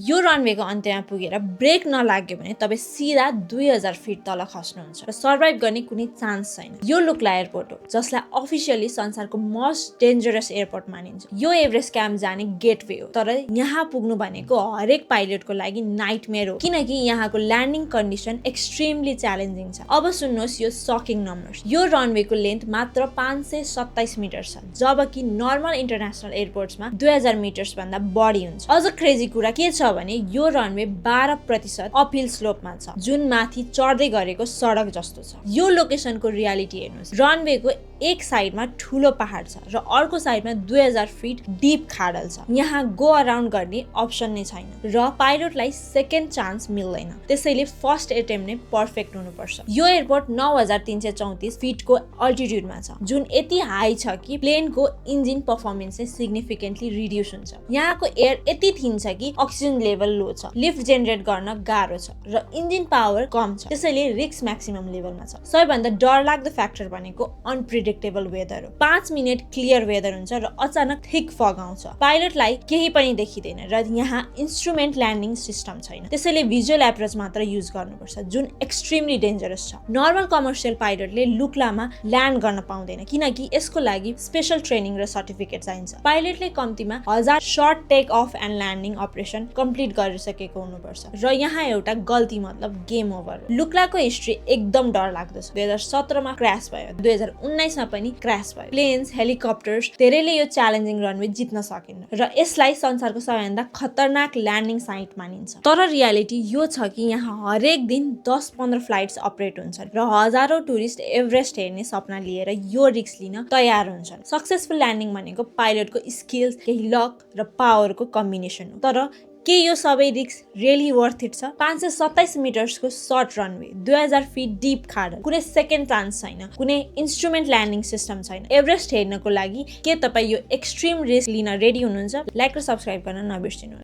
यो रनवेको अन्त्यमा पुगेर ब्रेक नलाग्यो भने तपाईँ सिधा 2000 फिट तल खस्नुहुन्छ र सर्भाइभ गर्ने कुनै चान्स छैन। यो लुक्ला एयरपोर्ट हो जसलाई अफिसियली संसारको मोस्ट डेन्जरस एयरपोर्ट मानिन्छ। यो एभरेस्ट क्याम्प जाने गेटवे हो, तर यहाँ पुग्नु भनेको हरेक पाइलटको लागि नाइटमेयर हो, किनकि यहाँको ल्यान्डिङ कन्डिसन एक्सट्रिमली च्यालेन्जिङ छ। अब सुन्नुहोस् यो सकिङ नम्बर्स। यो रनवेको लेन्थ मात्र 527 मिटर छ, जबकि नर्मल इन्टरनेसनल एयरपोर्ट्समा 2000 मिटर्स भन्दा बढी हुन्छ। अझ क्रेजी कुरा के छ भने यो रनवे 12% अपहिल स्लोपमा छ, जुन माथि चढ्दै गरेको सडक जस्तो छ। यो लोकेसनको रियालिटी हेर्नुहोस्। रनवेको एक साइडमा ठुलो पहाड छ र अर्को साइडमा 2000 फिट डिप खाडल छ। यहाँ गो अराउन्ड गर्ने अप्सन नै छैन र पाइलटलाई सेकेन्ड चान्स मिल्दैन, त्यसैले फर्स्ट एटेम्प नै पर्फेक्ट हुनुपर्छ। यो एयरपोर्ट 9334 फिटको अल्टिट्युडमा छ, जुन यति हाई छ कि प्लेनको इन्जिन पर्फर्मेन्स चाहिँ सिग्निफिकेन्टली रिड्युस हुन्छ। यहाँको एयर यति थिन छ कि अक्सिजन लेभल लो छ, लिफ्ट जेनेरेट गर्न गाह्रो छ र इन्जिन पावर कम छ, त्यसैले रिस्क म्याक्सिमम लेभलमा छ। सबैभन्दा डरलाग्दो फ्याक्टर भनेको अनप्रिडिक्टेबल वेदर हो। 5 मिनट क्लियर वेदर हुन्छ र अचानक थिक फग आउँछ। पाइलटलाई केही पनि देखिँदैन र यहाँ इन्स्ट्रुमेन्ट ल्यान्डिङ सिस्टम छैन, त्यसैले भिजुअल एप्रोच मात्र युज गर्नुपर्छ, जुन एक्सट्रिमली डेन्जरस छ। नर्मल कमर्सियल पाइलटले लुक्लामा ल्यान्ड गर्न पाउँदैन, किनकि यसको लागि स्पेशल ट्रेनिङ र सर्टिफिकेट चाहिन्छ। पाइलटले कम्तीमा 1000 short take off and landing operation complete गरिसकेको हुनुपर्छ र यहाँ एउटा गल्ती मतलब गेम ओभर हो। लुक्लाको हिस्ट्री एकदम डरलाग्दो छ। 2017 मा क्र्यास भयो, 2019 मा पनि क्र्यास भयो। प्लेन्स, हेलिकप्टर्स, धेरैले यो च्यालेन्जिङ रनवे जित्न सकिन्न र यसलाई संसारको सबैभन्दा खतरनाक ल्यान्डिङ साइट मानिन्छ। तर रियालिटी यो छ कि यहाँ हरेक दिन 10-15 फ्लाइट्स अपरेट हुन्छन् र हजारौं टुरिस्ट एभरेस्ट हेर्ने सपना लिएर यो रिस्क लिन तयार हुन्छन्। सक्सेसफुल ल्यान्डिङ भनेको पाइलटको स्किल्स, केही लक र पावरको कम्बिनेसन हो। तर के यो सबै रिस्क रियली वर्थ इट छ? 527 मिटर्सको सर्ट रनवे, 2000 फिट डिप खाडल, कुनै सेकेन्ड चान्स छैन, कुनै इन्स्ट्रुमेन्ट ल्यान्डिङ सिस्टम छैन। एभरेस्ट हेर्नको लागि के तपाईँ यो एक्सट्रिम रिस्क लिन रेडी हुनुहुन्छ? लाइक र सब्स्क्राइब गर्न नबिर्सिनुहोस्।